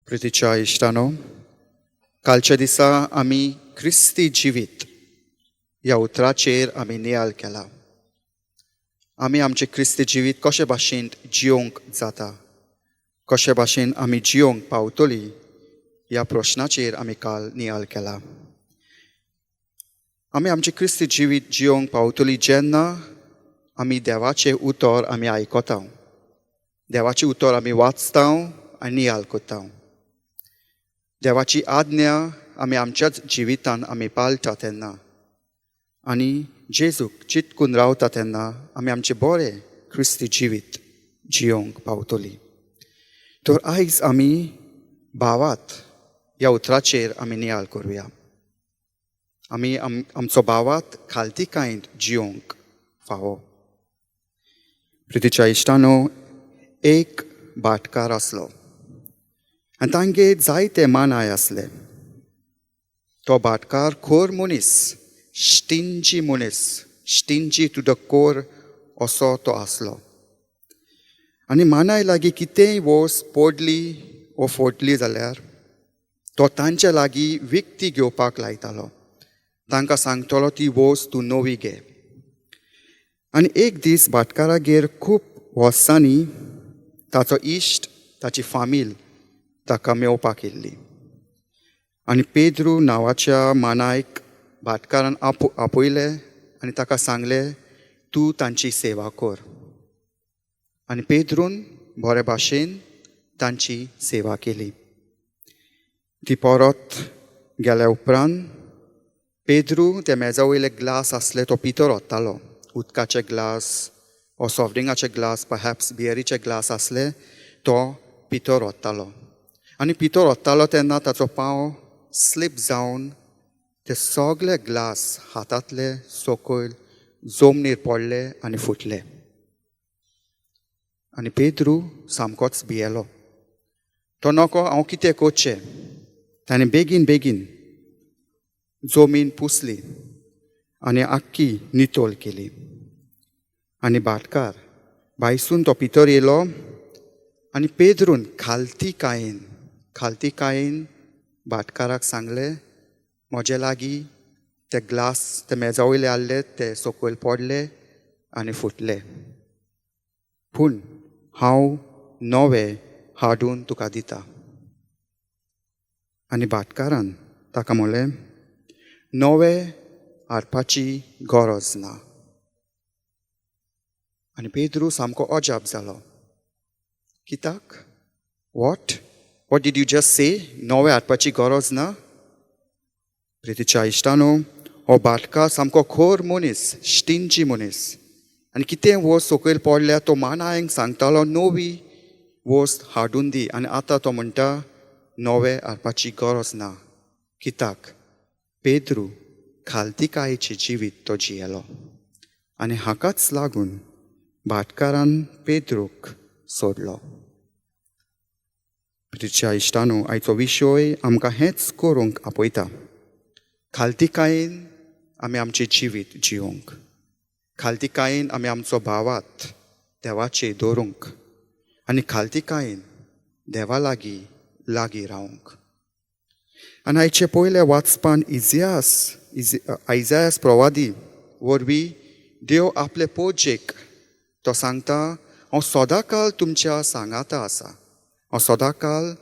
प्रितीच्या इश्टानो, कालच्या दिसा आमी क्रिस्ती जिवीत ह्या उतराचेर आमी नियाळ केला. आमी आमचें क्रिस्ती जिवीत कशे भाशेन जियोंक जाता, कशे भाशेन आमी जियोंक पावतली ह्या प्रश्नाचेर आमी काल नियाळ केला. आमी आमचें क्रिस्ती जिवीत जियोंक पावतली जेन्ना आमी देवाचें उतर आमी आयकता, देवाचें उतर आमी वाचता आनी नियाळ करता. देवाची आज्ञा आमी आमच्याच जिवितान आमी पाळटा तेन्ना आनी जेजूक चिटकून रावता तेन्ना आमी आमचें बरें क्रिस्ती जिवीत जियोंक पावतली. तर आयज आमी भावात ह्या उतराचेर आमी नियाळ करुया. आमी आमचो भावात खालतीकायेंत जियोंक फावो. प्रितीच्या इश्टानो, एक भाटकार आसलो आनी तांगेर जायते मानाय आसले. तो भाटकार खोर मनीस, स्टिंजी मनीस, स्टिंजी टू the core असो तो आसलो. आनी मानाय लागीं कितेंय वस्त पडली वो फोडली जाल्यार तो तांचे लागीं विकती घेवपाक लायतालो. तांकां सांगतलो, ती वस्त तूं नवी घे. आनी एक दीस भाटकारागेर खूब वर्सांनी ताचो इश्ट, ताची फामील ताका मेवपाक येयल्ली. आनी पेद्रू नांवाच्या मानायक भाटकारान आपयलें आनी ताका सांगलें, तूं तांची सेवा कर. आनी पेद्रून बरे भाशेन तांची सेवा केली. ती परत गेल्या उपरांत पेद्रू त्या मेजा वयले ग्लास आसले तो पितर वतालो. उदकाचे ग्लास वो सॉफ्ट ड्रिंकाचे ग्लास, परहॅप्स बियरीचे ग्लास आसले, तो पितर वतालो. आनी पितर वतालो तेन्ना ताचो पांव स्लीप जावन ते सगळे ग्लास हातांतले सकयल जमनीर पडले आनी फुटले. आनी पेद्रू सामकोच भियेलो. तो नको हांव कितें करचें. ताणें बेगीन बेगीन जमीन पुसली आनी आख्खी नितळ केली. आनी भाटकार भायसून तो भितर येयलो आनी पेद्रून खालतीकायेन भाटकाराक सांगलें, म्हजे लागीं ते ग्लास ते मेजा वयले आहले ते सकयल पडले आनी फुटले, पूण हांव नवे हाडून तुका दिता. आनी भाटकारान ताका म्हणलें, नवे हाडपाची गरज ना. आनी पेद्रू सामको अजाप जालो. कित्याक? What did you just say? नवे हाडपाची गरज ना? प्रितीच्या इश्टानो, हो भाटकार सामको खोर मनीस, स्टिंजी मनीस. आनी कितें वस्त सकयल पडल्या तो मानायांक सांगतालो नवी वस्त हाडून दी, आनी आतां तो म्हणटा नवे हाडपाची गरज ना. कित्याक? पेद्रू खालतीकायेचें जिवीत तो जियेलो आनी हाकाच लागून भाटकारान पेद्रूक सोडलो. प्रितीच्या इश्टानो, आयचो विशय आमकां हेंच करूंक आपयता. खालतीकायेन आमी आमचें जिवीत जियोंक, खालतीकायेन आमी आमचो भावात देवाचेर दवरूंक आनी खालतीकायेन देवा लागीं लागीं रावंक. आनी आयचे पयल्या वाचपान आयजायस प्रवादी वरवीं देव आपले पोजेक तो सांगता, हांव सदांकाल तुमच्या सांगाता आसा, हांव सदांकाल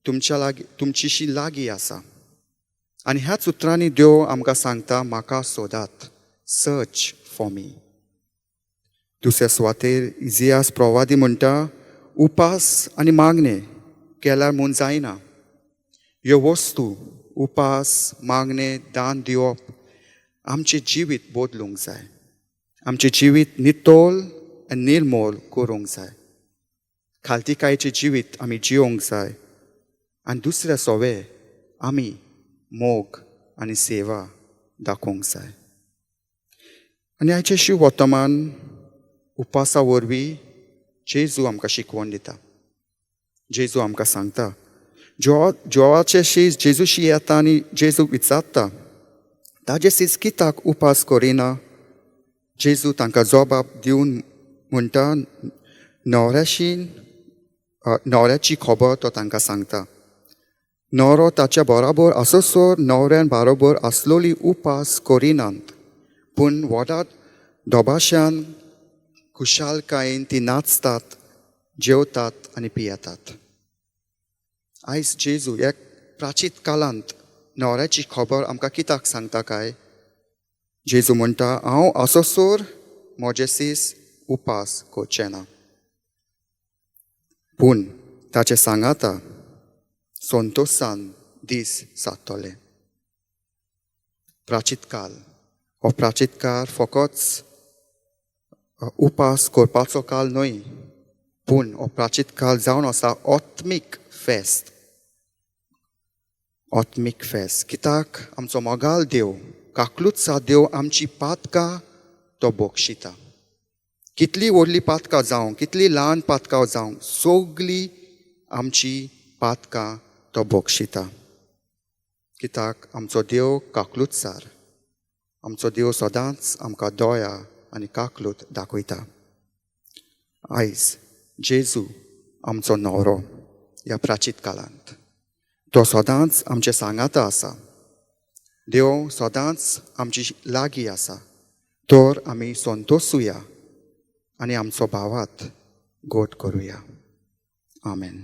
तुमच्या लागीं, तुमचीशी लागीं आसा. आनी ह्याच उतरांनी देव आमकां सांगता, म्हाका सोदात, सर्च फॉर मी. दुसऱ्या सुवातेर इजियास प्रवादी म्हणटा, उपास आनी मागणें केल्यार म्हूण जायना. ह्यो वस्तू उपास, मागणें, दान दिवप आमचें जिवीत बदलूंक जाय, आमचें जिवीत नितळ आनी निर्मोल करूंक जाय, खालतीकायेचें जिवीत आमी जियोंक जाय. आनी दुसऱ्या सोवे आमी मोग आनी सेवा दाखोवंक जाय. आनी आयचें शिव वर्तमान उपासा वरवीं जेजू आमकां शिकवण दिता. जेजू आमकां सांगता, जोवाचे शीस जेजूशी येता आनी जेजूक विचारता, ताजे शीस कित्याक उपास करिना? जेजू तांकां जबाब दिवन म्हणटा, न्हवऱ्याची खबर तो तांकां सांगता. न्हवरो ताच्या बराबर आसोसर न्हवऱ्यान बारोबर आसलोली उपास करिनात, पूण व्हडा दोबाश्यान खुशालकायेन ती नाचतात, जेवतात आनी पियेतात. आयज जेजू एक प्राचीत कालांत न्हवऱ्याची खबर आमकां कित्याक सांगता काय? जेजू म्हणटा, हांव आसोसर म्हजे सीस उपास करचें ना, पूण ताचे सांगाता संतोशान दीस सादतले. प्राचीत काल हो प्राचीत काळ फकत उपास करपाचो काल न्हय, पूण हो प्राचीत काल जावन आसा आत्मीक फेस्त. आत्मीक फेस्त कित्याक आमचो मोगाल देव, काकलूतसा देव आमची पातकां तो बक्षिता. कितली व्हडली पातकां जावं, कितली ल्हान पातकां जावं, सगळीं आमची पातकां तो बक्षिता. कित्याक आमचो देव काकलूतसार, आमचो देव सदांच आमकां दया आनी काकलूत दाखयता. आयज जेजू आमचो न्हवरो ह्या प्राचीत काळांत तो सदांच आमचे सांगाता आसा. देव सदांच आमची लागीं आसा, तर आमी संतोशुया आनी आमचो भावात गोट करुया. आमेन.